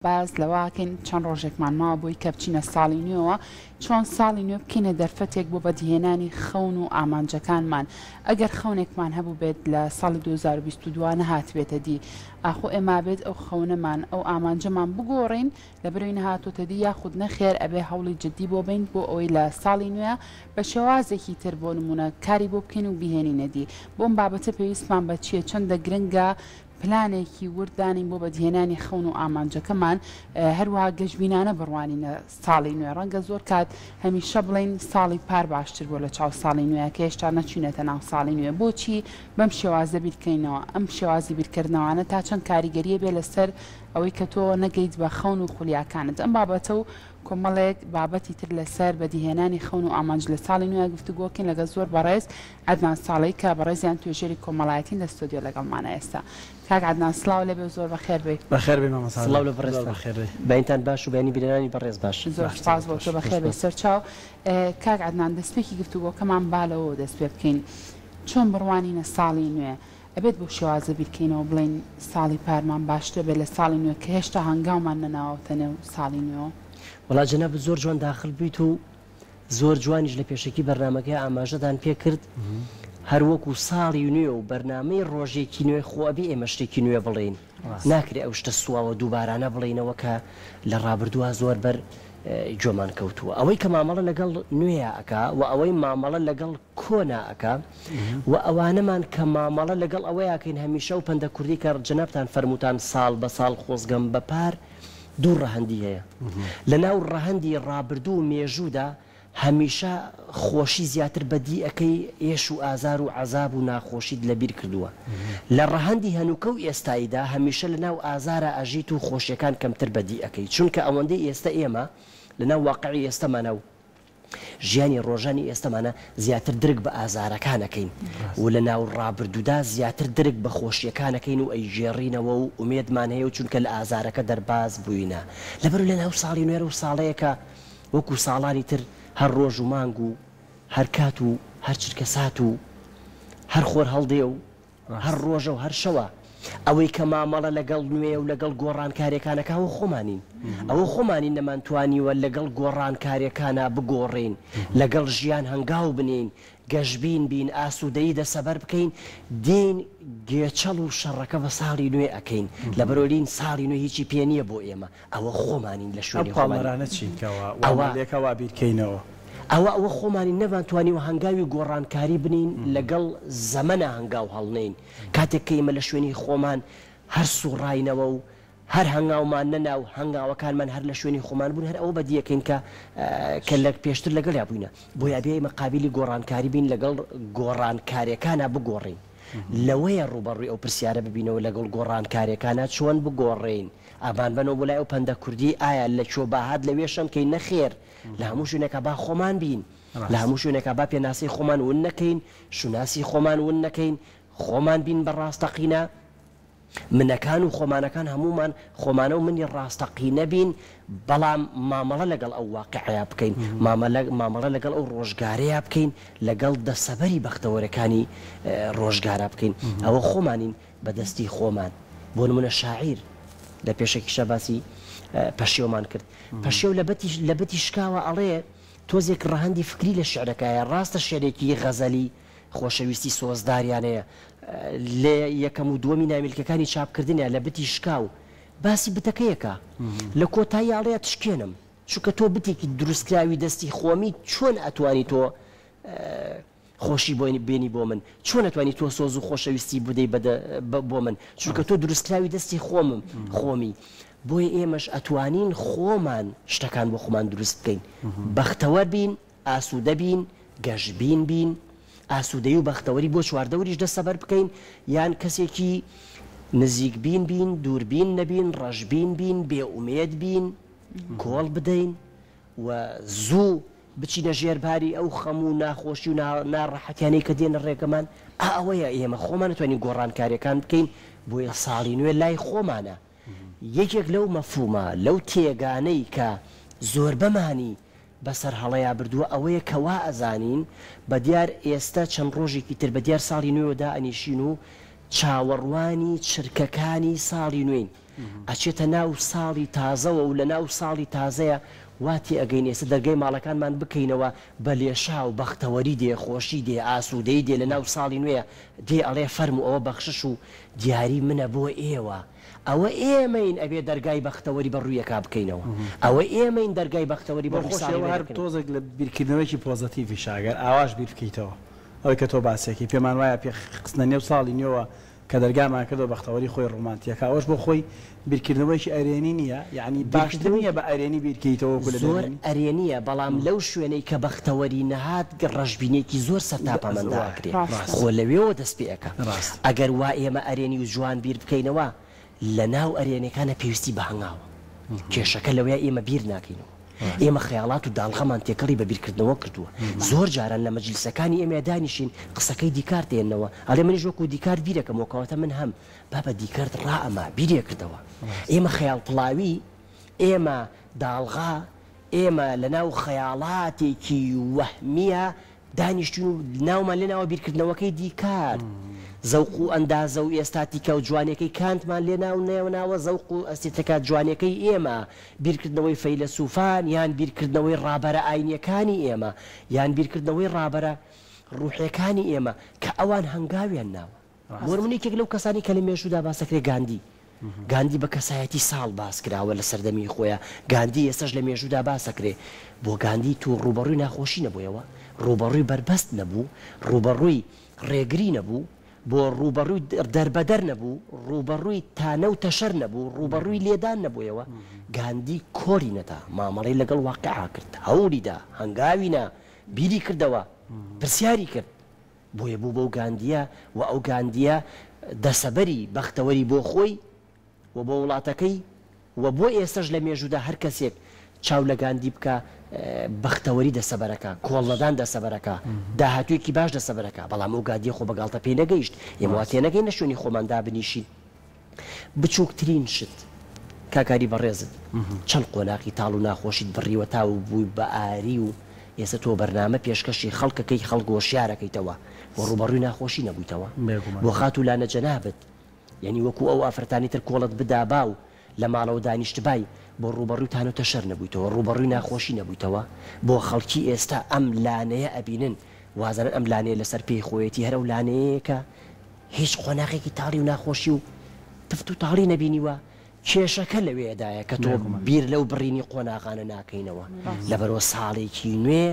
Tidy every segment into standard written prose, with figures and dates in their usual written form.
باس لەوە ئەکەین چەند ڕۆژێکمان ماوە بۆی کە بچینە ساڵی نوێوە، چۆن ساڵی نوێ بکەینە دەرفەتێک بۆ بەدیهێنانی خەون و ئامانجەکانمان، ئەگەر خەونێکمان هەبووبێت لە ساڵی 2022 نەهاتبێتە دی، ئاخۆ ئێمە ئەبێت ئەو خەونەمان، ئەو ئامانجەمان بگۆڕین لەبەرئەوەی نەهاتۆتە دی یاخود نەخێر ئەبێ هەوڵی جدی بۆ بەین بۆ ئەوەی لە ساڵی نوێ بە شێوازێکی تر بۆ نموونە کاری بۆ بکەین و بیهێنینە دی. بۆ ئەم بابەتە پێویستمان بە چییە؟ چەندە گرنگە پلانێکی ورد دانێین بۆ بەدیهێنانی خەون و ئامانجەکەمان، هەروەها گەشبینانە بڕوانینە ساڵی نوێ، ڕەنگە زۆر کات هەمیشە بڵێین ساڵی پار باشتر بووە لە چاو ساڵی نوێ کە هێشتا نەچوینەتە ناو ساڵی نوێ، بۆچی بەم شێوازە بیرکەینەوە؟ ئەم شێوازی بیرکردنەوانە تا چەند کاریگەریی بێ لەسەر ئەوەی کە تۆ نەگەیت بە خەون و خولیاکانت؟ ئەم بابەتە و کۆمەڵێک بابەتی تر لەسەر بەدیهێنانی خەون و ئامانج لە ساڵی نوێ گفتوگۆکەین لەگەڵ زۆر بەڕێز عەدنان ساڵی کە بەڕێزیان توێژەری کۆمەڵایەتین لە ستۆدیۆ لەگەڵمانە ئێستا. کاک عەدنان سڵاو لێبێ و زۆر بەخێر بێی. بەخێر بێی مامۆستا سڵاو لە زۆر بەڕێزتان. بەخێر بێی. بەینتان باش و بەیانی بینەرانی بەڕێز باش. زۆر سوپاس بۆ تۆ بەخێر بێی سەرچاو. کاک عەدنان دەستپێکی گفتوگۆکەمان با لەوەوە دەست پێ بکەین چۆن بڕوانینە ساڵی نوێ؟ ئەبێت بەو شێوازە بیرکەینەوە بڵێین ساڵی پارمان باشترە بێت لە ساڵی نوێ کە هێشتا هەنگاومان نەناوەتە نێو ساڵی نوێوە؟ وەڵا جەنابت زۆر جوان داخل بوویت و زۆر جوانیش لە پێشەکی بەرنامەکەیا ئاماژەتان پێ کرد هەر وەکو ساڵی نوێ و بەرنامەی ڕۆژێکی نوێ خۆ ئەبێ ئێمە شتێکی نوێ بڵێین ناکرێ ئەو شتە سواوە دووبارانە بڵێینەوە کە لە ڕابردووا زۆر بەر گوێمان کەوتووە ئەوەی کە مامەڵە لەگەڵ نوێیا ئەکا و ئەوەی مامەڵە لەگەڵ کۆنا ئەکا و ئەوانەمان کە مامەڵە لەگەڵ ئەوەیا کەین هەمیشە ئەو پەندە کوردی کە جەنابتان فەرمووتان ساڵ بە ساڵ خۆزگەم بە پار دوو ڕەهەندی هەیە. لە ناو ڕەهەندی ڕابردوو و مێژوودا هەمیشە خۆشی زیاتر بەدی ئەکەی، ئێش و ئازار و عەزاب و ناخۆشیت لە بیر کردووە. لە ڕەهەندی هەنووکە و ئێستاییدا هەمیشە لە ناو ئازارا ئەژیت و خۆشیەکان کەمتر بەدی ئەکەی. چونکە ئەوەندەی ئێستە ئێمە لە ناو واقعی ئێستەمانا و ژیانی ڕۆژانی ئێستەمانە زیاتر درک بە ئازارەکان ئەکەین و لە ناو ڕابردوودا زیاتر درک بە خۆشیەکان ئەکەین و ئەیگێڕینەوە و ئومێدمان هەیە و چونکە لە ئازارەکە دەرباز بووینە لەبەر لە ناو ساڵی نوێ و ساڵەیەکە وەکو ساڵانی تر هەر ڕۆژ و مانگ و هەر کات و هەر چرکەسات و هەر خۆر هەڵدێ و هەر ڕۆژە و هەر شەوە ئەوەی کە مامەڵە لەگەڵ نوێ و لەگەڵ گۆڕانکاریەکان ئەکا ئەوە خۆمانین. ئەوە خۆمانین نەمانتوانیوە لەگەڵ گۆڕانکاریەکانا بگۆڕێین، لەگەڵ ژیان هەنگاو بنێین، گەشبین بین، ئاسوودەیی دەسەبەر بکەین، دێین گێچەڵ و شەڕەکە بە ساڵی نوێ ئەکەین، لەبەرئەوەی لێین ساڵی نوێ هیچی پێ نییە بۆ ئێمە، ئەوە خۆمانین لە ئەم شوێنی خۆمانین. پاڵنەرانە چین کە وا ئەوە. وامان لێکا وا بیرکەینەوە؟ ئەوە ئەوە خۆمانین نەمانتوانیوە هەنگاوی گۆڕانکاری بنێین لەگەڵ زەمەنا هەنگاو هەڵنێین کاتێک کە ئیمە لە شوێنی خۆمان هەر سوڕاینەوە و هەر هەنگاومان نەنا و هەنگاوەکانمان هەر لە شوێنی خۆمان بوون هەر ئەوە بەدیەکەین کە کە لە پێشتر لەگەڵیا بووینە بۆیە ئەبێ ئیمە قابیلی گۆڕانکاری بین لەگەڵ گۆڕانکارێکانا بگۆڕێین لەوەیە ڕووبەڕووی ئەو پرسیارە ببینەوە لەگەڵ گۆڕانکارێکانا چۆن بگۆڕێین ئەمانبەنەوە بۆ لای ئەو پەندە کوردی ئایا لە کوێ باهات لەوێ شەم کەین نەخێر لە هەموو شوێنێکا با خۆمان بین، لە هەموو شوێنێکا با پێناسەی خۆمان ون نەکەین، شوناسی خۆمان ون نەکەین، خۆمان بین بە ڕاستەقینە، منەکان و خۆمانەکان هەموومان خۆمانە و منی ڕاستەقینە بین، بەڵام مامەڵە لەگەڵ ئەو واقیعەیا بکەین، مامەڵە لەگەڵ ئەو ڕۆژگارەیا بکەین، لەگەڵ دەسەبەری بەختەوەرەکانی ڕۆژگارا بکەین، ئەوە خۆمانین. بە دەستی خۆمان. بۆ نموونە شاعیر لە پێشەکیشا باسی پەشێومان کرد. پەشێو لە بەتی لە بتی شکاوە ئەڵێ تۆزێک ڕەهەندی فکری لە شیعرەکایە. ڕاستە شیعرێکی غەزەلی خۆشەویستی سۆزداریانەیە. لە یەکەم و دووەمی نامیلکەکانی چاپکردنیا لە بتی شکاو باسی بتەکەی ئەکا. لە کۆتاییا ئەڵێ ئەتشکێنم. چونکە تۆ بتێکی دروستکراوی دەستی خۆمی چۆن ئەتوانی تۆ خۆشی بۆ بێنی بۆ من چۆن ئەتوانی تۆ سۆز و خۆشەویستی بدەی بە بۆ من چونکە تۆ دروستکراوی دەستی خۆمم خۆمی بۆیە ئێمەش ئەتوانین خۆمان شتەکان بۆ خۆمان دروست بکەین بەختەوەر بین ئاسوودە بین گەشبین بین ئاسوودەی و بەختەوەری بۆ چواردەوریش دەستەبەر بکەین یان کەسێکی نزیکبین بین دووربین نەبین ڕەشبین بین بێ ئومێد بین کۆڵ بدەین و زوو بچینە ژێر باری ئەو خەم و ناخۆشی و ناڕەحەتیانەی کە دێنە ڕێگەمان، ئا ئەوەیە ئێمە خۆمان ئەتوانین گۆڕانکاریەکان بکەین، بۆیە ساڵی نوێ لای خۆمانە. یەکێک لەو مەفهومە، لەو تێگانەی کە زۆربەمانی بەسەر هەڵەیا بردووە ئەوەیە کە وا ئەزانین بە دیار ئێستە چەند ڕۆژێکی تر بە دیار ساڵی نوێوە دائەنیشین و چاوەڕوانی چرکەکانی ساڵی نوێین. ئەچێتە ناو ساڵی تازەوە و لە ناو ساڵی تازەیا وا تێئەگەین ئێستا دەرگای ماڵەکانمان بکەینەوە بە لێشاو بەختەوەری دێ خۆشی دێ ئاسوودەیی دێ لە ناو ساڵی نوێیا دێ ئەڵێ فەرموو ئەوە بەخشش و دیاری منە بۆ ئێوە ئەوە ئێمەین ئەبێ دەرگای بەختەوەری بە ڕوویەکا بکەینەوە ئەوە ئێمەین دەرگای بەختەوەری بە بۆ ڕووی خۆشی ساڵی ئەوە نوێ هەر دەکەینەوە. تۆزێک لە بیرکردنەوەیەکی پۆزەتیڤیشە ئەگەر ئاواش بیر بکەیتەوە ئەوەی کە تۆ باسیەکەی پێمان وایە پێ خستنە نێو ساڵی نوێوە کە دەرگامان کردەوە بەختەوەری خۆی ڕۆمانتیەکە ئەوەش بۆ خۆی بیرکردنەوەیەکی ئەرێنی نییە یەعنی باشتر نییە بیرکردنەوەیەکی بە ئەرێنی بیرکەیتەوە وەکو لە زۆر دەرێنی؟ ئەرێنییە بەڵام لەو شوێنەی کە بەختەوەری نەهات ڕەشبینێکی زۆر سەرتاپامان وایە دائەکرێ ڕاستە. ڕاستە خۆ لەوێوە دەست پێ ئەکا ڕاستە. ئەگەر وا ئێمە ئەرێنی و جوان بیر بکەینەوە لە ناو ئەرێنێکانە پێویستی بە هەنگاوە کێشەکە لەوەیە ئێمە بیر ناکەینەوە ئێمە خەیاڵات و داڵغەمان تێکەڵی بە بیرکردنەوە کردووە زۆر جاران لە مەجلیسەکانی ئێمەیا دانیشین قسەکەی دیکارت دێننەوە ئەڵێ منیش وەکو دیکارت بیرەکەمەوە کەواتە من هەم بابە دیکارت ڕائەما بیرێکردەوە ئێمە خەیاڵ پڵاوی ئێمە داڵغە ئێمە لەناو خەیاڵاتێکی وەهمییا دانیشتوین و ناومان لێ ناوە بیرکردنەوەکەی دیکارت، زەوق و ئەندازە و ئێستاتیکا و جوانیەکەی کانتمان لێ ناو ناوە زەوق و ئەستێتیکا جوانیەکەی ئێمە، بیرکردنەوەی فەیلەسوفان یان بیرکردنەوەی ڕابەرە ئاینیەکانی ئێمە یان بیرکردنەوەی ڕابەرە ڕوحیەکانی ئێمە کە ئەوان هەنگاویان ناوە. بۆ نمونە یەکێک لەو کەسانەی کە لە مێژوودا باس دەکرێت گاندی. گاندی بە کەسایەتی ساڵ باس کراوە لە سەردەمی خۆیا، گاندی ئێستاش لە مێژوودا باس دەکرێ. بۆ گاندی تو ڕووبەڕووی ناخۆشی نەبوویەوە؟ ڕووبەڕووی بەربەست نەبوو؟ ڕووبەڕووی ڕێگری نەبوو؟ بۆ ڕووبەڕووی دەربەدەر نەبوو؟ ڕووبەڕووی تانە و تەشەر نەبوو؟ ڕووبەڕووی لێدان نەبوویەوە؟ گاندی کۆری نەدا، مامەڵەی لەگەڵ واقیع کرد، هەوڵی دا، هەنگاوی نا، بیری کردەوە، پرسیاری کرد. بۆیە بوو بەو گاندییە و ئەو گاندییە دەسەبەری بەختەوەری بۆ خۆی و بۆ وڵاتەکەی و بۆ ئێستەش لە مێژوودا هەر کەسێک چاو لە گاندی بکا بەختەوەری دەسەبەرەکا، کۆڵنەدان دەسەبەرەکا، داهاتوویەکی باش دەسەبەرەکا، بەڵام ئەو گاندییە خۆ بە گاڵتە پێی نەگەیشت، ئێمە وا تێنەگەین لە شوێنی خۆمان دابنیشین. بچووکترین شت کاک ئاری بەڕێزت چەند قۆناغی تاڵ و ناخۆشیت بڕیوە تاوەکو بووی بە ئاری و ئێستا تۆ بەرنامە پێشکەشی خەڵکەکەی خەڵک هۆشیارەکەیتەوە و ڕووبەڕووی ناخۆشی نەبوویتەوە بۆ خاتوو لانە جەنابت یانی وەکو ئەو ئافرەتانی تر کۆڵت بدابا و لە ماڵەوە دانیشتبای بۆ ڕووبەڕووی تانە و تەشەر نەبوویتەوە ڕووبەڕووی ناخۆشی نەبوویتەوە بۆ خەڵکی ئێستا ئەم لانەیە ئەبینن وازانن ئەم لانەیە لەسەر پێی خۆیەتی هەر ئەو لانەیەیە کە هیچ قۆناغێکی تاڵی و ناخۆشی و تفت و تاڵی نەبینیوە، کێشەکە لەوێدایە کە تۆ بیر لەو بڕینی قۆناغانە ناکەینەوە، لەبەرئەوە ساڵێکی نوێ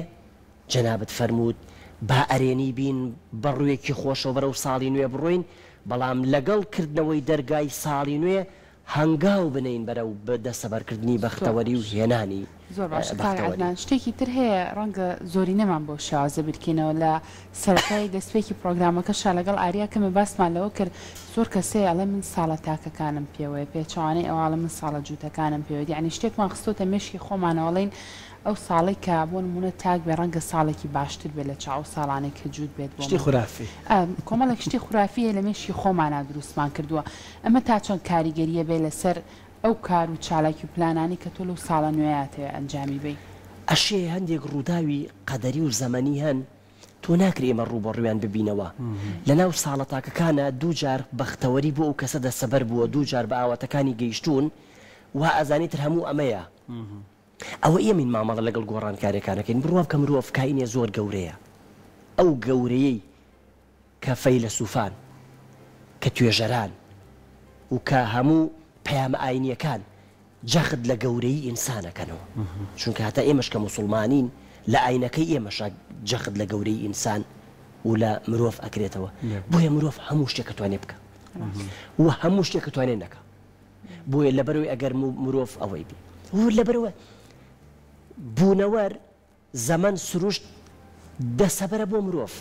جەنابت فەرمووت با ئەرێنی بین بە ڕووێکی خۆشەوە بەرەو ساڵی نوێ بڕۆین، بەڵام لەگەڵ کردنەوەی دەرگای ساڵی نوێ هەنگاو بنێین بەرەو دەستەبەرکردنی زۆر بەختەوەری و باش. هێنانی زۆر باشە کاک بەختەوەری. عەدنان شتێکی تر هەیە ڕەنگە زۆرینەمان بەو شێوازە بیرکەینەوە لە سەرەتای دەستپێکی پڕۆگرامەکەشا لەگەڵ ئاریا کەمێ باسمان لەوە کرد زۆر کەس هەیە ئەڵێ من ساڵە تاکەکانم پێوەیە پێچەوانەی ئەوە ئەڵێ من ساڵە جووتەکانم پێوەیە یەعنی شتێکمان خستۆتە مێشکی خۆمانەوە ئەڵێین ئەو ساڵەی کە بۆ نموونە تاک بێ ڕەنگە ساڵێکی باشتر بێت لە چاو ئەو ساڵانەی کە جووت بێت بۆ شتی من خورافی. ئا کۆمەڵێک شتی خورافی هەیە لە مێشکی خۆمانا دروستمان کردووە ئەمە تا چەند کاریگەرییە بێ لەسەر ئەو کار و چالاکی و پلانانەی کە تۆ لەو ساڵە نوێیە ئەتەوێ ئەنجامی بەی؟ ئەشێ هەندێک ڕووداوی قەدەری و زەمەنی هەن تۆ ناکرێ ئێمە ڕووبەڕوویان ببینەوە. لەناو ساڵە تاکەکانا دوو جار بەختەوەری بۆ ئەو کەسە دەستەبەر بووە، دوو جار بە ئاواتەکانی گەیشتوون، وا ئەزانێ تر هەموو ئەمەیە. ئەوە ئێمەین مامەڵە لەگەڵ گۆڕانکاریەکان ئەکەین. بڕوا بکە مرۆڤ کائینێ زۆر گەورەیە. ئەو گەورەیەی کە فەیلەسوفان، کە توێژەران و کە هەموو پەیامە ئاینییەکان جەخت لە گەورەیی ئینسان ئەکەنەوە، چونکە هەتا ئێمەش کە موسوڵمانین لە ئاینەکەی ئێمەشا جەخت لە گەورەیی ئینسان و لە مرۆڤ ئەکرێتەوە، بۆیە مرۆڤ هەموو شتێک ئەتوانێ بکا و هەموو شتێک ئەتوانێ نەکا، بۆیە لەبەرئەوەی ئەگەر مرۆڤ ئەوەی بێ و لەبەرئەوە بوونەوەر زەمەن سروشت دەسەبەرە بۆ مرۆڤ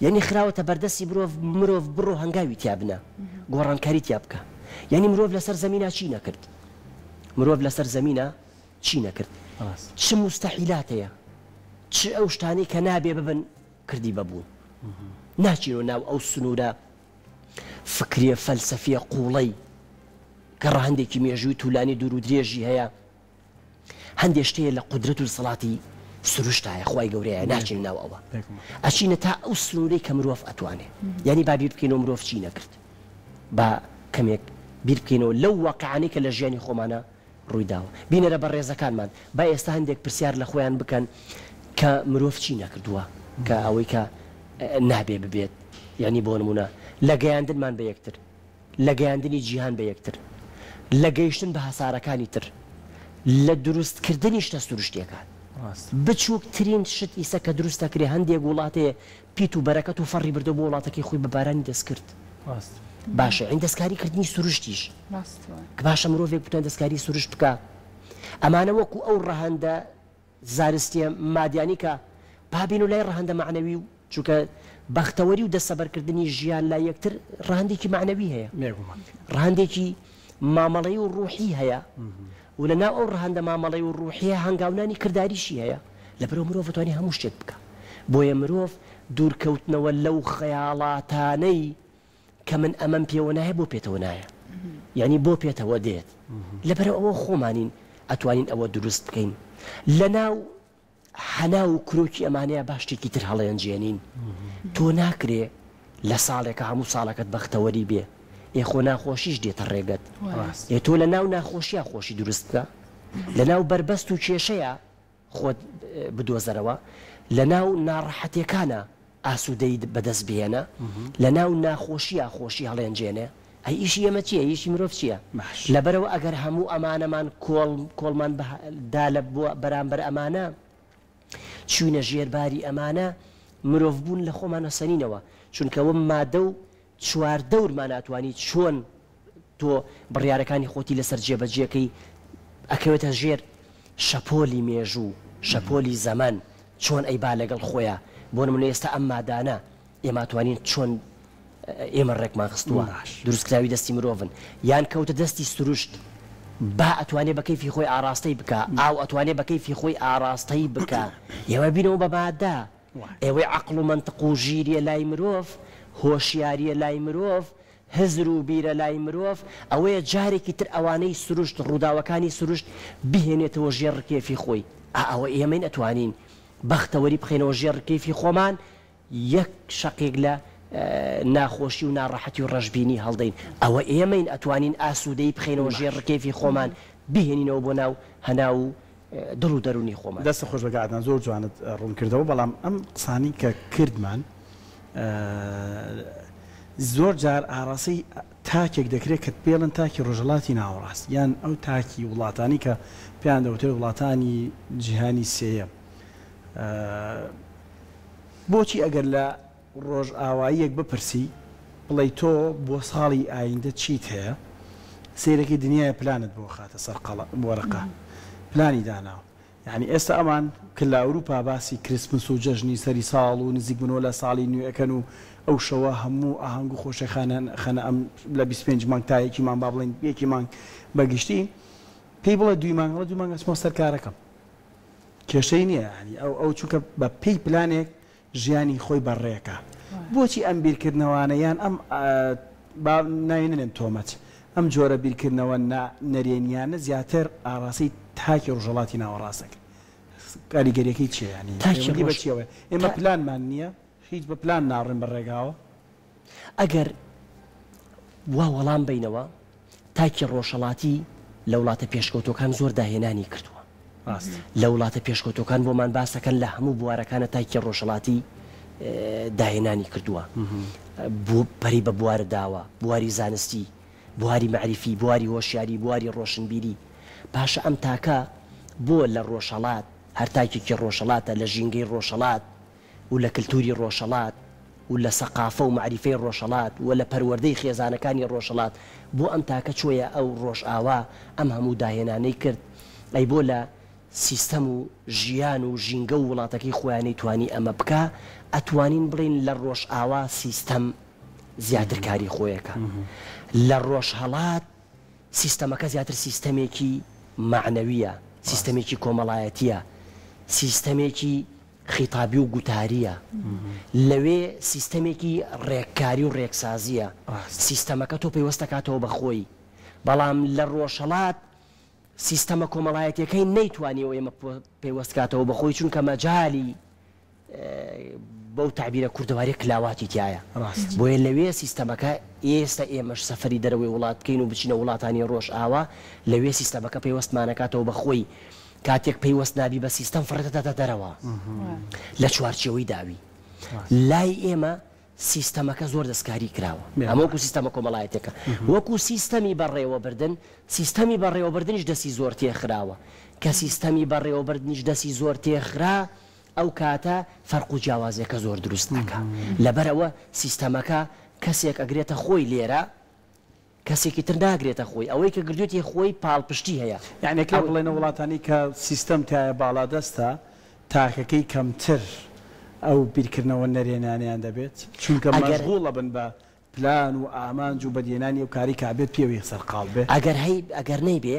یانی خراوەتە بەردەستی مرۆڤ مرۆڤ بڕۆ هەنگاوی تیا بنە گۆڕانکاری تیا بکە یانی مرۆڤ لەسەر زەمینا چی نەکرد مرۆڤ لەسەر زەمینا چی نەکرد چ موستەحیلات هەیە چ ئەو شتانەی کە نابێ ببن کردی بە بوون ناچینەوە ناو ئەو سنوورە فکریە فەلسەفیە قووڵەی کە ڕەهەندێکی مێژووی تولانی دوور و درێژی هەیە هەندێ شت هەیە لە قودرەت و دەسەڵاتی سروشتایە خوای گەورەیە ناچینە ناو ئەوە ئەچینە تا ئەو سنوورەی کە مرۆڤ ئەتوانێ یانی با بیر بکەینەوە مرۆڤ چی نەکرد با کەمێک بیر بکەینەوە لەو واقیعانەی کە لە ژیانی خۆمانا ڕووی داوە. بینەرە بەڕێزەکانمان با ئێستا هەندێک پرسیار لە خۆیان بکەن کە مرۆڤ چی نەکردووە کە ئەوەی کە نابێ ببێت یانی بۆ نموونە لە گەیاندنمان بە یەکتر، لە گەیاندنی جیهان بە یەکتر، لە گەیشتن بە هەسارەکانی تر، لە دروست کردنی شتە سروشتیەکان. بچووکترین شت ئیسە کە دروست دەکرێ هەندێک وڵات هەیە پیت و بەرەکەت و فەڕی بردەوە بۆ وڵاتەکەی خۆی بە بارانی دەستکرد. باشە یانی دەستکاری کردنی سروشتیش باشە مرۆڤێک بتوانێت دەستکاری سروشت بکا ئەمانە وەکو ئەو ڕەهەندە زانستیە مادیانی کە با بین و لای ڕەهەندە مەعنەوی و چونکە بەختەوەری و دەستەبەرکردنی ژیان لای یەکتر ڕەهەندێکی مەعنەوی هەیە ڕەهەندێکی مامەڵەی و ڕوحی هەیە و لە ناو ئەو ڕەهەندە مامەڵەی و ڕوحیە هەنگاونانی کرداریشی هەیە لەبەرئەوە مرۆڤ ئەتوانێ هەموو شتێک بکا بۆیە مرۆڤ دوورکەوتنەوە لەو خەیاڵاتانەی کە من ئەمەم پێوە نایە بۆ پێتەوە نایە یعنی بۆ پێتەوە دێت لەبەرئەوە ئەوە خۆمانین ئەتوانین ئەوە دروست بکەین لەناو هەناو و کرۆکی ئەمانەیە با شتێکی تر هەڵێنجێنین تۆ ناکرێ لە ساڵێکا هەموو ساڵەکەت بەختەوەری بێ ئێ خۆ ناخۆشیش دێتە ڕێگەت ئێ تۆ لە ناو ناخۆشیا خۆشی دروست بکە لە ناو بەربەست و کێشەیا خۆت بدۆزەرەوە لە ناو ناڕەحەتێکانا ئاسوودەیی بەدەست بهێنە لە ناو ناخۆشیا خۆشی هەڵێنجێنێ ئەی ئیشی ئێمە چیە ئیشی مرۆڤ چیە لەبەرئەوە ئەگەر هەموو ئەمانەمان کۆڵ کۆڵمان دا لە بەرامبەر ئەمانە چوینە ژێر باری ئەمانە مرۆڤ بوون لە خۆمان ئەسەنینەوە چونکە ئەوە مادە و چواردەورمان ئەتوانی چۆن تۆ بڕیارەکانی خۆتی لەسەر جێبەجێکەی ئەکەوێتە ژێر شەپۆلی مێژوو شەپۆلی زەمەن چۆن ئەیبا لەگەڵ خۆیا بۆ نمونە ئێستا ئەم مادانە ئێمە ئەتوانین چۆن ئێمە ڕێکمان خستووە دروستکراوی دەستی مرۆڤن یان کەوتە دەستی سروشت با ئەتوانێ بە کەیفی خۆی ئاڕاستەی بکا ئاو ئەتوانێ بە کەیفی خۆی ئاڕاستەی بکا ئێمە بینەوە بە مادە ئێوەی عەقڵ و مەنتق و ژیریە لای مرۆڤ هۆشیاریە لای مرۆڤ هزر و بیرە لای مرۆڤ ئەوەیە جارێکی تر ئەوانەی سروشت ڕووداوەکانی سروشت بهێنێتەوە ژێر ڕکێفی خۆی ئا ئەوە ئێمەین ئەتوانین بەختەوەری بخەینەوە ژێر ڕکێفی خۆمان یەک شەقێک لە ناخۆشی و ناڕەحەتی و ڕەشبینی هەڵدەین، ئەوە ئێمەین ئەتوانین ئاسوودەیی بخەینەوە ژێر ڕکێفی خۆمان، بیهێنینەوە بۆ ناو هەناو و دڵ و دەروونی خۆمان. دەستت خۆش بێت کاک عەدنان زۆر جوانت ڕوون کردەوە بەڵام ئەم قسانەی کە کردمان زۆر جار ئاڕاستەی تاکێک دەکرێت کە پێڵن تاکی ڕۆژهەڵاتی ناوەڕاست یان ئەو تاکی وڵاتانی کە پێیان دەوترێت وڵاتانی جیهانی سێیەم بۆچی ئەگەر لە ڕۆژئاواییەک بپرسی بڵێی تۆ بۆ ساڵی ئایندە چیت هەیە سەیرەکەی دنیایە پلانت بۆ خاتە سەر قەڵە وەرەقە پلانی داناوە یانی ئێستا ئەمان کە لە ئەوروپا باسی کریسمس و جەژنی سەری ساڵ و نزیک بونەوە لە ساڵی نوێ ئەکەن و ئەو شەوە هەموو ئاهەنگ و خۆشی خانە خەنە ئەم لە 25 مانگ تا یەکی مانگ با بڵێین یەکی مانگ بە گشتی پێی بڵێ دووی مانگ ئەڵێ دوو مانگ ئەچمەوە سەر کارەکەم کێشەی نییە یانی ئەو ئەو چونکە بە پێی پلانێک ژیانی خۆی بەڕێکا بۆچی ئەم بیرکردنەوانە یان ئەم با ناوی نەنێم تۆمەت ئەم جۆرە بیرکردنەوە نا نەرێنیانە زیاتر ئاڕاستەی تاکی ڕۆژهەڵاتی ناوەڕاست دەکرێت کاریگەریەکەی چیە یانی تاکی پەیوەندی بە ڕۆژ چیەوە ئێمە تا پلانمان نییە هیچ بە پلان ناڕۆین بە ڕێگاوە. ئەگەر وا وەڵام بەینەوە تاکی ڕۆژهەڵاتی لە وڵاتە پێشکەوتووەکان زۆر داهێنانی کردووە. ڕاستە. لە وڵاتە پێشکەوتووەکان بۆمان باس ئەکەن لە هەموو بوارەکانە تاکی ڕۆژهەڵاتی داهێنانی کردووە. بۆ پەرەی بە بوار داوە، بواری زانستی، بواری مەعریفی، بواری هۆشیاری، بواری ڕۆشنبیری. باشە ئەم تاکە بۆ لە ڕۆژهەڵات، هەر تاکێکی ڕۆژهەڵاتە لە ژینگەی ڕۆژهەڵات، و لە کلتوری ڕۆژهەڵات و لە سەقافە و مەعریفەی ڕۆژهەڵات و لە پەروەردەی خێزانەکانی ڕۆژهەڵات بۆ ئەم تاکە چۆیە ئەو ڕۆژئاوا ئەم هەموو داهێنانەی کرد ئەی بۆ لە سیستەم و ژیان و ژینگە و وڵاتەکەی خۆیا نەیتوانی ئەمە بکا ئەتوانین بڵێین لە ڕۆژئاوا سیستەم زیاتر کاری خۆیەکا لە ڕۆژهەڵات سیستەمەکە زیاتر سیستەمێکی مەعنەویە سیستەمێکی کۆمەڵایەتیە سیستەمێکی خیتابی و گوتارییە، لەوێ سیستەمێکی ڕێککاری و ڕێکسازییە، سیستەمەکە تۆ پەیوەست دەکاتەوە بە خۆی، بەڵام لە ڕۆژهەڵات سیستەمە کۆمەڵایەتییەکەی نەیتوانیوە ئێمە پەیوەست کاتەوە بە خۆی، چونکە مەجالی. بەو تەعبیرە کوردەواریە کلاواتی تیایە بۆیە لەوێ سیستەمەکە ئێستا ئێمەش سەفەری دەرەوەی وڵات بکەین و بچینە وڵاتانی ڕۆژئاوا لەوێ سیستەمەکە پەیوەستمانەکاتەوە بە خۆی کاتێک پەیوەست نابی بە سیستەم فڕێتەداتە دەرەوە لە چوارچێوەی داوی لای ئێمە سیستەمەکە زۆر دەستکاری کراوە ئەمە وەکو سیستەمە کۆمەڵایەتیەکە وەکو سیستەمی بەڕێوەبردن سیستەمی بەڕێوەبردنیش دەستی زۆر تێخراوە کە سیستەمی بەڕێوەبردنیش دەستی زۆر تێخرا ئەو کاتە فەرق و جیاوازیەکە زۆر دروست ئەکا لەبەرئەوە سیستەمەکە کەسێک ئەگرێتە خۆی لێرە کەسێکی تر ناگرێتە خۆی ئەوەی کە گرتوێتی خۆی پاڵپشتی هەیە. یەعنی ئەکرێ بڵێین ئەو وڵاتانەی کە سیستەم تیایا باڵادەستە تاکەکەی کەمتر ئەو بیرکردنەوە نەرێنانەیان دەبێت چونکە مەشغوڵ ئەبن بە پلان و ئامانج و بەدیهێنانی ئەو کارەی کە ئەبێت پێوەی سەرقاڵ بێ. ئەگەر هەی ئەگەر نەیبێ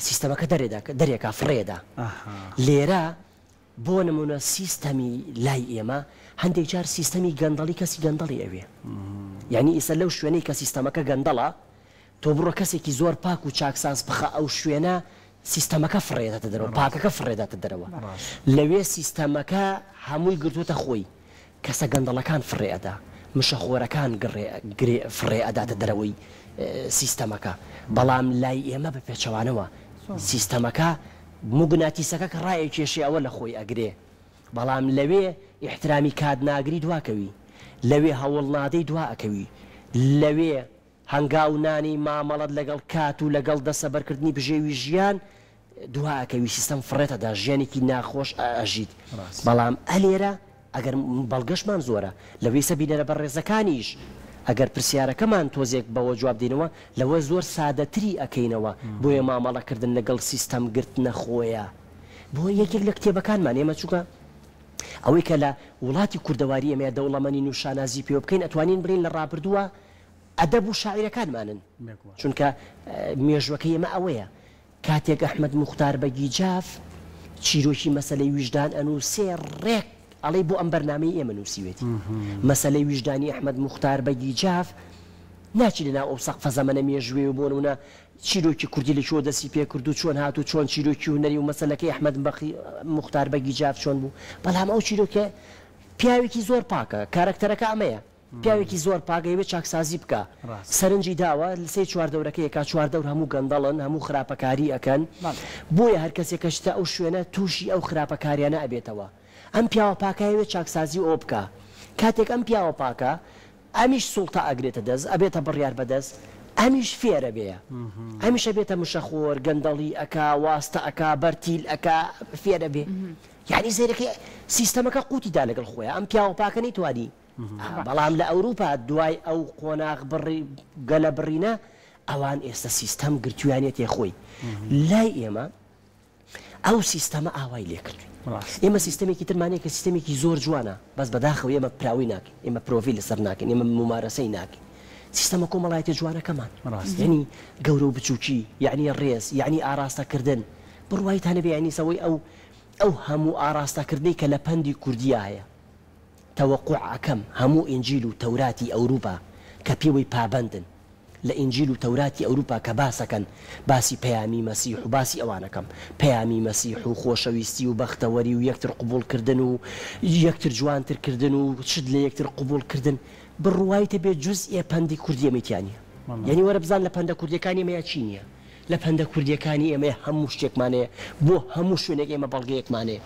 سیستەمەکە دەرێدا دەرێکا فڕێدا لێرە بۆ نمونە سیستەمی لای ئێمە هەندێک جار سیستەمی گەندەڵی کەسی گەندەڵی ئەوێ یانی ئیسە لەو شوێنەی کە سیستەمەکە گەندەڵە تۆ بڕۆ کەسێکی زۆر پاک و چاکساز بخە ئەو شوێنە سیستەمەکە فڕێداتە دەرەوە پاکەکە فڕێداتە دەرەوە لەوێ سیستەمەکە هەمووی گرتووەتە خۆی کەسە گەندەڵەکان فڕێ ئەدا مشەخۆرەکان گڕێ گرێ فڕێ ئەداتە دەرەوەی سیستەمەکە بەڵام لای ئێمە بە پێچەوانەوە سیستەمەکە موگناتیسەکە کە ڕایەکێشێ ئەوە لە خۆی ئەگرێ بەڵام لەوێ ئیحترامی کات ناگری دواکەوی لەوێ هەوڵ نادەی دوا ئەکەوی لەوێ هەنگاو نانی مامەڵەت لەگەڵ کات و لەگەڵ دەسەبەرکردنی بژێوی ژیان دوا ئەکەوی سیستەم فڕێتەدا ژیانێکی ناخۆش ئەژیت بەڵام ئەلێرە ئەگەر بەڵگەشمان زۆرە لەوەی سە بینەرە بەڕێزەکانیش ئەگەر پرسیارەکەمان تۆزێک بەوە جواب دەینەوە لەوە زۆر سادەتری ئەکەینەوە بۆیە مامەڵە کردن لەگەڵ سیستەم گرتنە خۆیە بۆ یەکێک لە کتێبەکانمان ئێمە چونکە ئەوەی کە لە وڵاتی کوردەواری ئێمەیە دەوڵەمەنین و شانازی پێوە بکەین ئەتوانین بڵێین لە ڕابردووە ئەدەب و شاعیرەکانمانن چونکە مێژوەکەی ئێمە ئەوەیە کاتێک ئەحمەد موختار بەگی جاف چیرۆکی مەسەلەی ویژدان ئەنووسێ ڕێک ئەڵێی بۆ ئەم بەرنامەی ئێمە نووسیوێتی. مەسەلەی ویژدانی ئەحمەد موختار بەگی جاف ناچی لە ناو ئەو سەقفە زەمەنە مێژوویەوە بۆ نموونە چیرۆکی کوردی لە کوێوە دەستی پێ کرد و چۆن هات و چۆن چیرۆکی هونەری و مەسەلەکەی ئەحمەد موختار بەگی جاف چۆن بوو بەڵام ئەو چیرۆکە پیاوێکی زۆر پاکە کارەکتەرەکە ئەمەیە. پیاوێکی زۆر پاک ئەیەوێ چاکسازی بکا سەرنجی داوە سەیر چواردەورەکەی ئەکا چواردەور هەموو گەندەڵن هەموو خراپەکاری ئەکەن بۆیە هەرکەسێک کەچتە ئەو شوێنە توشی ئەو خراپەکاریانە ئەبێتەوە ئەم پیاوە پاکە ئەیەوێ چاکسازی ئەوە بکا کاتێک ئەم پیاوە پاکە ئەمیش سوڵتە ئەگرێتە دەست ئەبێتە بڕیار بەدەست ئەمیش فێرەبێ ئەمیش ئەبێتە مشەخۆر گەندەڵی ئەکا واستە ئەکا بەرتیل ئەکا فێرەبێ یانی سەیرەکەی سیستەمەکە قوتی دا لەگەڵ خۆیا ئەم پیاوە پاکە نەیتوانی بەڵام لە ئەوروپا دوای ئەو قۆناغ بڕی گەلە بڕینە ئەوان ئێستا سیستەم گرتویانەتێ خۆی لای ئێمە ئەو سیستەمە ئاوای لێکردوین ئێمە سیستەمێکی ترمان هەیە کە سیستەمێکی زۆر جوانە بەس بەداخەوە ئێمە پراوی ناکەین ئێمە پرۆڤی لەسەر ناکەین ئێمە مومارەسەی ناکەین سیستەمە کۆمەڵایەتیە جوانەکەمان یعنی گەورە و بچوکی یعنی ڕێز یعنی ئاراستەکردن بڕوایتان هەبێ یعنی سەوەی ئەو ئەو هەموو ئاراستەکردنەی کە لە پەندی کوردیا هەیە تەوەقوع ئەکەم هەموو ئینجیل و تەوراتی ئەوروپا کە پێوەی پابەندن لە ئینجیل و تەوراتی ئەوروپا کە باسەکەن باسی پەیامی مەسیح و باسی ئەوانەکەم پەیامی مەسیح و خۆشەویستی و بەختەوەری و یەکتر قبوڵ کردن و یەکتر جوانتر کردن و شت لە یەکتر قبوڵ کردن بڕوایتە بێ جوزئێ پەندی کوردی ئێمەی تیا نیە یانی وەرە بزان لە پەندە کوردیەکانی ئێمەیا چی نیە لە پەندە کوردیەکانی ئێمەیا هەموو شتێکمان هەیە بۆ هەموو شوێنێک ئێمە بەڵگەیەکمان هەیە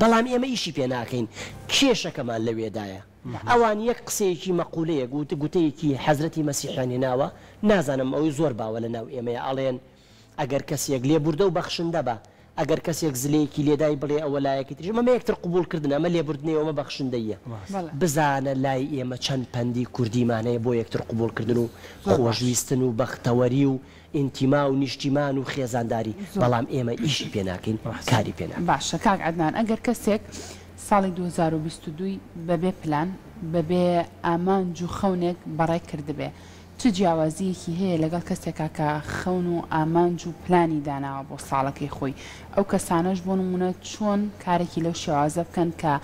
بەڵام ئێمە ئیشی پێ ناکەین کێشەکەمان لەوێدایە ئەوان یەک قسەیەکی مەقولەیەک گوتەیەکی حەزرەتی مەسیحیان هێناوە نازانم ئەوەی زۆر باوە لە ناو ئێمەیا ئەڵێن ئەگەر کەسێک لێبوردە و بەخشندە بە ئەگەر کەسێک زلەیەکی لێدای بڵێ ئەوە لایەکی تریش ئەمە یەکتر قبوڵ کردنە ئەمە لێبوردنەیە و ئەمە بەخشندەییە بزانە لای ئێمە چەند پەندی کوردیمان هەیە بۆ یەکتر قبوڵ کردن و خۆشویستن و بەختەوەری و ئینتیما و نیشتیمان و خێزانداری بەڵام ئێمە ئیشی پێ ناکەین کاری پێ ناکەین. باشە کاک عەدنان ئەگەر کەسێک ساڵی 2022 ی بەبێ پلان بەبێ ئامانج و خەونێک بەڕێ کردبێ چ جیاوازییەکی هەیە لەگەڵ کەسێکا کە خەون و ئامانج و پلانی داناوە بۆ ساڵەکەی خۆی، ئەو کەسانەش بۆ نموونە چۆن کارێکی لەو شێوازە بکەن کە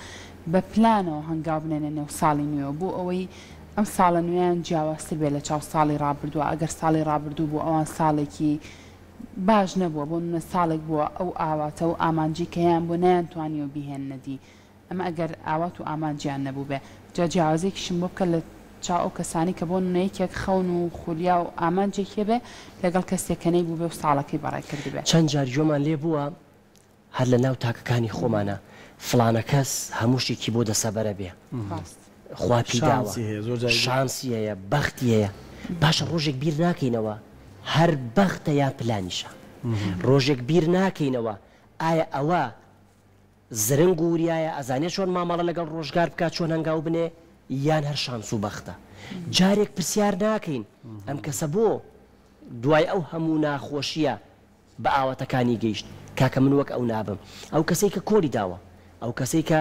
بە پلانەوە هەنگاو بنێنە نێو ساڵی نوێوە بۆ ئەوەی ئەم ساڵە نوێیان جیاوازتر بێت لە چاو ساڵی ڕابردووە، ئەگەر ساڵی ڕابردوو بۆ ئەوان ساڵێکی باش نەبووە بۆ نموونە ساڵێک بووە ئەو ئاواتە و ئامانجەی کە هەیانبووە نەیانتوانیوە بیهێننە دی. ئەمە ئەگەر ئاوات و ئامانجیان نەبووبێ. جا جیاوازیەکیشم بۆ بکە لە چاو ئەو کەسانەی کە بۆ نمونە یەکێک خەون و خولیا و ئامانجێکی هەبێ لەگەڵ کەسێک کە نەیبووبێ و ساڵەکەی بەڕێ کردبێ. چەند جار گوێمان لێ بووە هەر لە ناو تاکەکانی خۆمانا فڵانە کەس هەموو شتێکی بۆ دەسەبەرە بێ ڕاست. خوا پێی داوە شانسی هەیە زۆر جار شانسی هەیە بەختی هەیە باشە ڕۆژێک بیر ناکەینەوە هەر بەختە یان پلانیشە ڕۆژێک بیر ناکەینەوە ئایا ئەوە زرنگ و وریایە ئەزانێ چۆن مامەڵە لەگەڵ ڕۆژگار بکات چۆن هەنگاو بنێ یان هەر شانس و بەختە جارێک پرسیار ناکەین ئەم کەسە بۆ دوای ئەو هەموو ناخۆشیە بە ئاواتەکانی گەیشت کاکە من وەک ئەو نابم ئەو کەسەی کە کۆڵی داوە ئەو کەسەی کە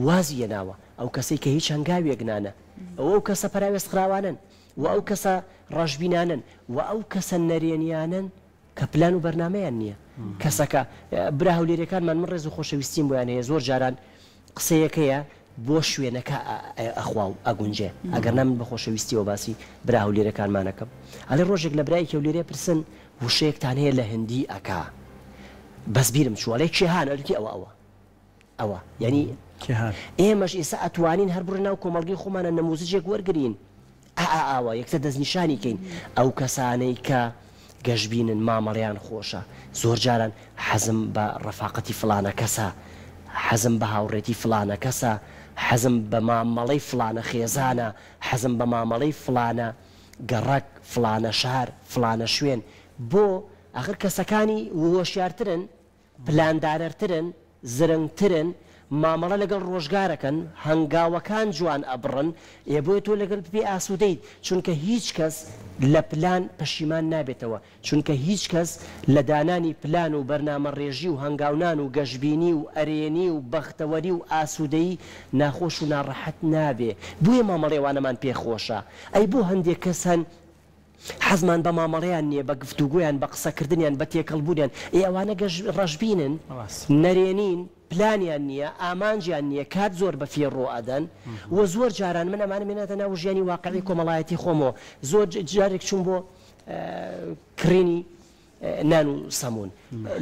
وازی هێناوە ئەو کەسەی کە هیچ هەنگاوێک نانە ئەو ئەو کەسە پەراوێزخراوانەن و ئەو کەسە ڕەشبینانەن و ئەو کەسە نەرێنیانەن کە پلان و بەرنامەیان نییە کەسەکە برا هەولێریەکانمان من ڕێز و خۆشەویستیم بۆیان هەیە زۆر جاران قسەیەکەیە بۆ شوێنەکە ئەخوا و ئەگونجێ ئەگەرنا من بە خۆشەویستیەوە باسی برا هەولێرەکانمان ئەکەم ئەڵێ ڕۆژێک لە برایەکی هەولێرێ پرسن وشەیەکتان هەیە لە هندی ئەکا بەس بیرم چوو ئەڵێ کێهان ئەلوتی ئەوە ئەوە ئەوە یانی کێهان. ئێمەش ئێستا ئەتوانین هەر بڕۆینە ناو کۆمەڵگەی خۆمانە نەموزجێک وەرگرین ئا ئا ئاوا یەکسەر دەستنیشانی کەین ئەو کەسانەی کە گەشبینن مامەڵەیان خۆشە زۆر جاران حەزم بە ڕەفاقەتی فڵانە کەسە حەزم بە هاوڕێتی فڵانە کەسە حەزم بە مامەڵەی فڵانە خێزانە حەزم بە مامەڵەی فڵانە گەڕەک فڵانە شار فڵانە شوێن بۆ ئاخر کەسەکانی وهۆشیارترن پلاندانەرترن، زرنگترن، مامەڵە لەگەڵ ڕۆژگارەکەن، هەنگاوەکان جوان ئەبڕن، ئێ بۆیە تۆ لەگەڵ پێی ئاسودەیت، چونکە هیچ کەس لە پلان پەشیمان نابێتەوە، چونکە هیچ کەس لە دانانی پلان و بەرنامەڕێژی و هەنگاونان و گەشبینی و ئەرێنی و بەختەوەری و ئاسودەیی ناخۆش و ناڕەحەت نابێ، بۆیە مامەڵەی ئەوانەمان پێ خۆشە، ئەی بۆ هەندێک کەس هەن حەزمان بە مامەڵەیان نییە، بە گفتوگۆیان، بە قسەکردنیان، بە تێکەڵبوونیان، ئێ ئەوانە گەش ڕەشبینن، نەرێنین، پلانیان نییە، ئامانجیان نییە، کات زۆر بە فیڕۆ ئەدەن و زۆر جاران من ئەمانەم هێناتە ناو ژیانی واقعی کۆمەڵایەتی خۆمەوە، زۆر جارێک چووم بۆ کڕینی نان و سەموون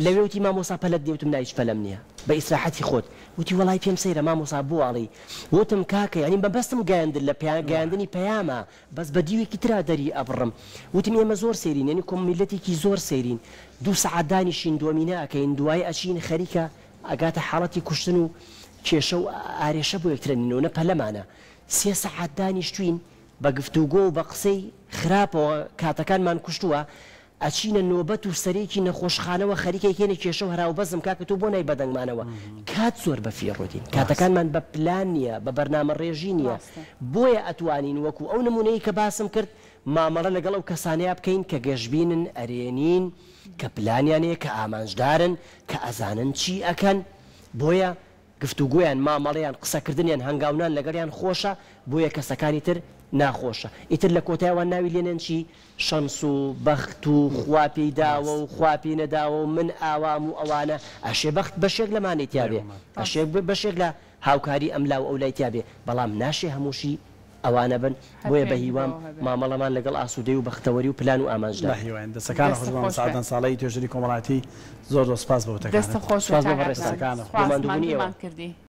لەوێ وتی مامۆستا پەلەت نیە وتم نا هیچ پەلەم نیە بە ئیسراحەتی خۆت وتی وەڵای پێم سەیرە مامۆستا بۆ ئەڵێی وتم کاکە یانی مەبەستم گەیاندن لە گەیاندنی پەیامە بەس بە دیوێکی ترا دەری ئەبڕم وتم ئێمە زۆر سەیرین یانی کۆم میللەتێکی زۆر سەیرین دوو سەعات دانیشین دۆمینە ئەکەین دوایی ئەچین خەریکە ئەگاتە حاڵەتی کوشتن و کێشە و ئارێشە بۆ یەکترە نینەوە نە پەلەمانە سێ سەعات دانیشتوین بە گفتوگۆ و بە قسەی خراپەوە کاتەکانمان کوشتووە ئەچینە نۆبەت و سەرێکی نەخۆشخانەوە خەریکە یەکێنە کێشە و هەراوبەزم کاکە تۆ بۆ نای بەدەنگمانەوە کات زۆر بە فیڕۆ دین کاتەکانمان بە پلان نیە بە بەرنامە ڕێژی نیە بۆیە ئەتوانین وەکو ئەو نمونەی کە باسم کرد مامەڵە لەگەڵ ئەو کەسانەیا بکەین کە گەشبینن ئەرێنین کە پلانیان هەیە کە ئامانجدارن کە ئەزانن چی ئەکەن بۆیە گفتوگۆیان، مامەڵەیان، قسەکردنیان، هەنگاونان لەگەڵیان خۆشە، بۆیە کەسەکانی تر ناخۆشە. ئیتر لە کۆتای ئەوان ناوی لێنێن چی؟ شەنس و بەخت و خوا پێی داوە و خوا پێی نەداوە و من ئاوام و ئەوانە. ئەشێ بەخت بەشێک لەمانەی تیا بێ، ئەشێ بەشێک لە هاوکاری ئەملا و ئەولای تیا بێ، بەڵام ناشێ هەمووشی ئەوانە بن، هەر بۆیە بە پەیوەندی هیوام بەوە هەبێ. مامەڵەمان لەگەڵ ئاسوودەی و بەختەوەری و پلان و ئامانجدا بە بێت. هیواین. دەستەکانت دەستت خۆش مامۆستا خۆش بێ. عەدنان ساڵحی توێژەری کۆمەڵایەتی زۆر زۆر سوپاس بۆ وتەکانت. دەستت خۆش بێ سوپاس بۆ کاک عەدنان. بەڕێزتان. دەستەکانت بۆ سوپاس خۆش. ماندووبوونی ئێوە. ماندوومان کردی.